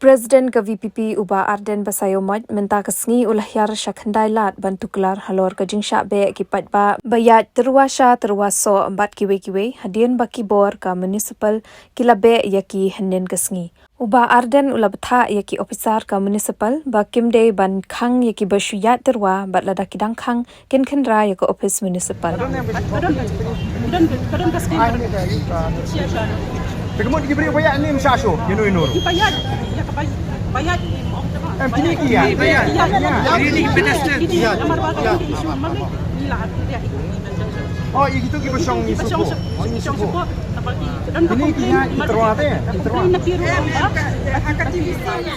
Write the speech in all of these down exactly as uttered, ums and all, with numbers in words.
President ka V P P u Bah Ardent Basaiawmoit mynta ka sngi u la hiar sha Khyndai Lad ban tuklar halor ka jingshah beh ki paidbah ba ïaid tyrwa sha tyrwa soh bad kiwei kiwei hadien ba ki bor ka municipal ki la beh ïa ki hynnin ka sngi. U Bah Ardent u la bthah ïa ki ophisar ka municipal ba kim dei ban khang ïa ki ba shu ïaid tyrwa bad lada ki dang khang kin khynra ïa ka ophis municipal. Ka don, ka don, ka don ka scheme. Te ka mut ki briew ba ïaid ne ym shah shuh, ïa no ïa no ruh. Ki ba ïaid, ïa ka ba, ba ïaid, em, kine ki ïaid. Ki ïaid, ïaid. Ki ïaid, namar ba ka don issue ma ngi, ngi la, ngi la. Oh, ïa kito ki ba shong ngi shuh. Ki shong shuh. Kine ki ïaid ki tyrwa te, ki tyrwa.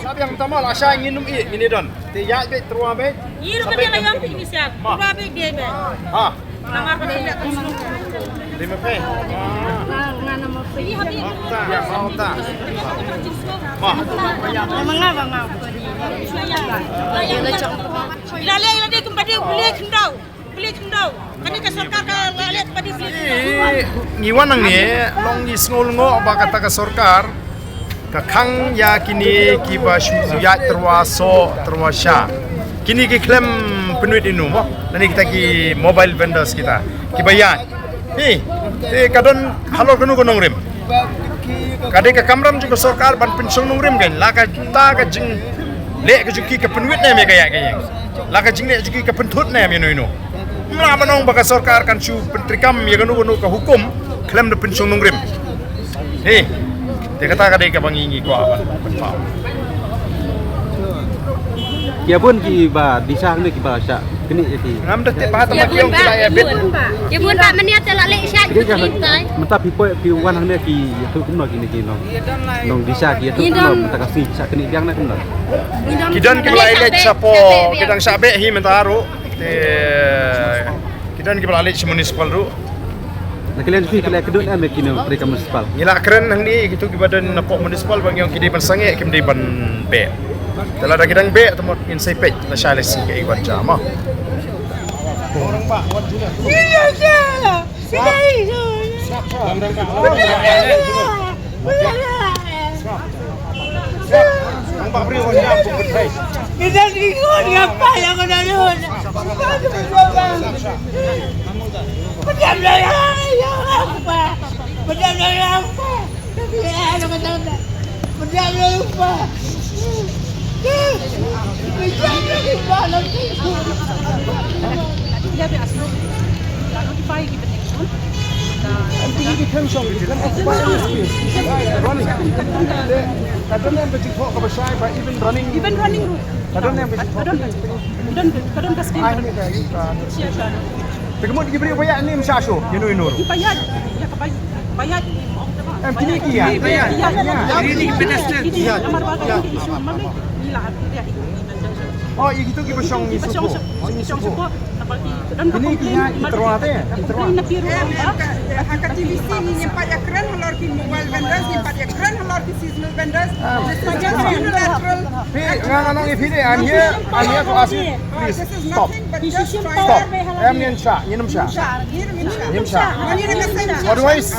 Sab ïa nga tama la shai ngin ym ïeh, ngin ïa don. Te ïaid beit tyrwa beit. Ïa ruh ka dei la ïong phi ngi siap. Tyrwa beit dei beit. Ha. Namar ba dei la. Dei ma phi. Nga, nga namar phi. Ota, ota. Ma. Ma nga, ma nga. Ila le, ila de kumba de beli khyndaw. Beli khyndaw. Kane ka sorkar ka la leh padi beli khyndaw. Eh, ngi wan hangne, long ngi sngew lyngngoh ba kata ka sorkar ka khang ïa kine kiba shu ïaid tyrwa soh tyrwa shah. Kine ki khlem pynwit ïa no mo. Lane kita ki mobile vendors kita kiba ïaid. Hi, te ka don halor kano ka nongrim. Ka dei ka kamram jong ka sorkar ban pynshong nongrim kein. La kata ka jingleh ka jong ki ka pynwit ne em ïa ka ïaid ka ïeng. La ka jingleh jong ki ka pynthut ne em ïa no ïa no. Ym lah ban ong ba ka sorkar kan shu pyntreikam ïa kano kano ka hukum khlem da pynshong nongrim. Hi. Te kata ka dei kaba ngi ngi kwah ban pynpaw. Ki bun kiba disa hangne kiba shah knieh ïa ki. Ngam da tip ba ha tama ki ong ki la ïa bit. Ki bun ba mynta te la leh shah ki tai. Mynta phi poi phi wan hangne ki ïathuh kumno kine ki nong, nong disa ki ïathuh kumno mynta ka sngi shah knieh biang na kumno. Ki don kiba la leh shapoh, ki dang shah beh hi mynta ruh. Te ki don kiba la leit sha municipal ruh. Na ka liang jong phi ki la kdew ne em ïa ki nongtrei ka municipal? Ngi la kren hangne ïa kito kiba don napoh municipal ba ngi ong ki dei ban sangeh kim dei ban beh. Te lada ki dang beh te mut ngin sa peit lashai lashisien kaei ban jia mo. Ka don em ba jingthoh kaba shai ba even running. Even running route. Ka don em ba jingthoh. Ka don, ka don ka scheme. Ai, ni ka, ka. Te ka mut ki briew ba ïaid ne ym shah shuh, ïa no ïa no ruh. Ki ba ïaid, ïa ka ba, ba ïaid. Em, kine ki ïaid. Ba ïaid, ïaid. Ïaid. Kine namar ba ka don issue ma ngi, ngi la, ngi la. Oh, ïa kito ki ba shong ngi shuh. Ki ba shong shuh, ki shong shuh. Kine ki ïaid ki tyrwa te, ki tyrwa. Em, em, ka, ha ka T V C ngi ngim pat ïa kren halor ki mobile vendors, ngim pat ïa kren halor ki seasonal vendors. Ah. This is just unilateral. Phi, nga, nga ong ïa phi de, I'm here, I'm here to ask you, please stop. Stop. Em, ngin shah, ngin ym shah. Ngin ym shah. Otherwise,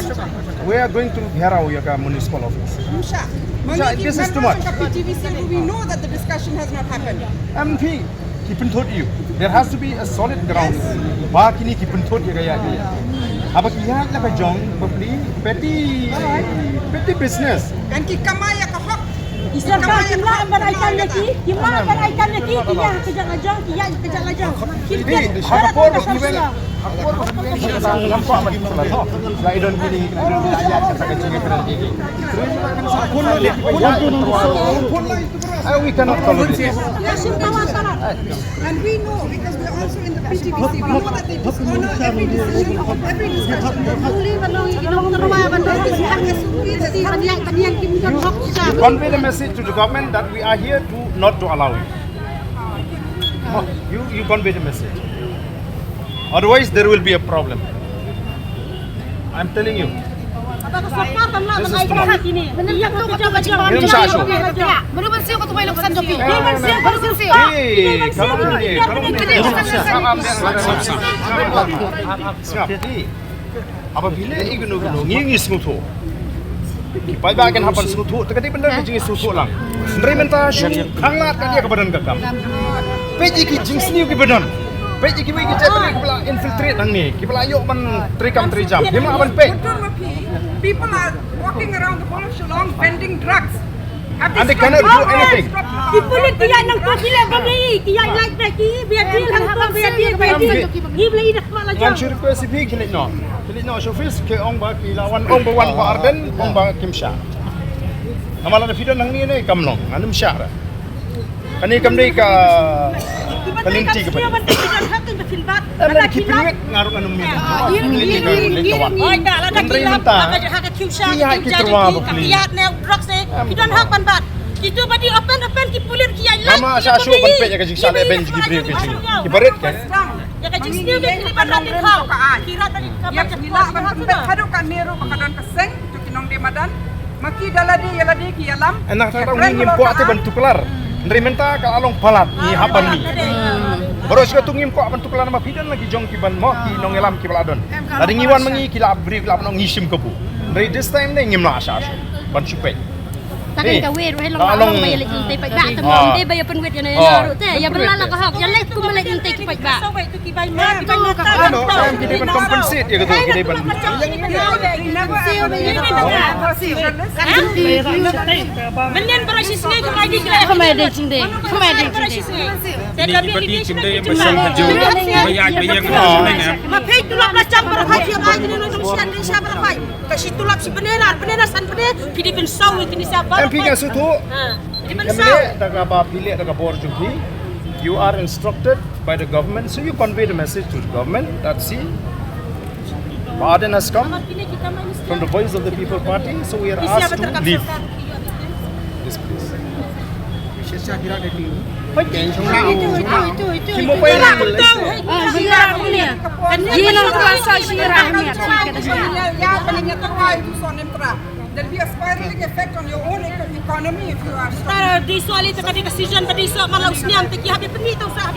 we are going to gherao ïa ka municipal office. This is too much. P T V C, we know that the discussion has not happened. Em, phi, ki pynthut ïa u. There has to be a solid ground. Ba kine ki pynthut ïa ka ïa ka ïa. Haba ki ïaid la ka jong, bapli, petty, petty business. Kan ki kamai ïa ka hok. Ki sorkar kim lah ban ai kam ïa ki, kim lah ban ai kam ïa ki, ki ïaid ka jong la jong, ki ïaid ka jong la jong. Ki ïaid ka jong la jong. And we know because we're also in the P T V C, we know that they dishonor every decision of every discussion. You convey the message to the government that we are here to not to allow it. Oh, you, you convey the message. Otherwise, there will be a problem. I'm telling you. This is too much. Ngin ym shah shuh. Sngap. Haba phi leh ïa kano kano, ngi ngi sngewthuh. Paidbah kin hap ban sngewthuh, te ka dei ban don ka jingsngewthuh lang. Hynrei mynta shu khanglad ka dei kaba don ka kam. Peit ïa ki jingsniew kiba don. Peit ïa kiwei ki jaitbynriew kiba la infiltrate hangne, kiba la ïoh ban trei kam trei jam. Phim lah ban peit. People are walking around the whole of Shillong vending drugs. And they cannot do anything. Ki pulit ki ïa nang to ki le ba ngi ki ïa lait ba ki bia deal hang to bia deal ba deal. Ngi bla i dak ma la jam. Ngan shu request ïa phi ki leit noh. Ki leit noh sha office ki ong ba ki la wan ong ba wan ba Ardent ong ba kim shah. Namar lada phi don hangne ne kam long ngan ym shah ra. Kane kam dei ka ka lynti ka phi. Em, ki pynwit nga ruh ngan ym ïa. Oi da lada ki lap ha ka ha ka kim shah ki kim shah ki ïa ne drugs ne ki don hak ban bat. Kitu ba di open open ki pulit ki ïa lait. Ama sha shu ban peit ïa ka jingshah leh ben jingim briew ki jing. Ki barit ka. Ïa ka jingsniew ki li ban rat ki khaw. Ki rat ban ki khaw. Ïa ki la ban pynbeit haduh ka ne ruh ba ka don ka seng. Kitu ki nongdie madan. Ma ki da lade ïa lade ki ïalam. Nang sa tang ngi ngim kwah te ban tuklar. Hynrei mynta ka la long palat ngi hap ban mih. Baroh shi katta ngim kwah ban tuklar ma phi don la ki jong ki ban mo ki nongïalam kiba la don. Lada ngi wan ma ngi ki la briew ki la ban ong ngi shim kabu. Hynrei this time ne ngim lah sha shu ban shu peit. Takan ka wei ruh long long ba ïa leit jingtei paidbah tam long dei ba ïa pynwit ïa na ïa ruh te ïa pynlala ka hok ïa leit kum leit jingtei ki paidbah. Ano, em ki dei ban compensate ïa kata ki dei ban. Mynnin baroh shi sngi ka mai dei kle. Ka mai dei jingdei. Ka mai dei jingdei. Te ka bia ki dei jingdei ba shang ka jong. Ba ïa ba ïa ka jong. Ma phei tulop la chang baroh phai ki bai ki dei nong shan dei sha baroh phai. Ka shi tulop shi bnai lar bnai lar san bnai ki dei ban saw ïa kine sha baroh phai. Em phi ka shu tu. Ha. Ki dei ban saw. Em le da ka ba phi le da ka bor jong phi. You are instructed by the government, so you convey the message to the government that see, Ba Ardent has come from the Voice of the People Party, so we are asked to leave this place. There'll be a spiraling effect on your own eco- economy if you are stopping. Di soh lei te ka dei ka season ba di soh ma la u sniam te ki hap ban pynmih te u sa hap.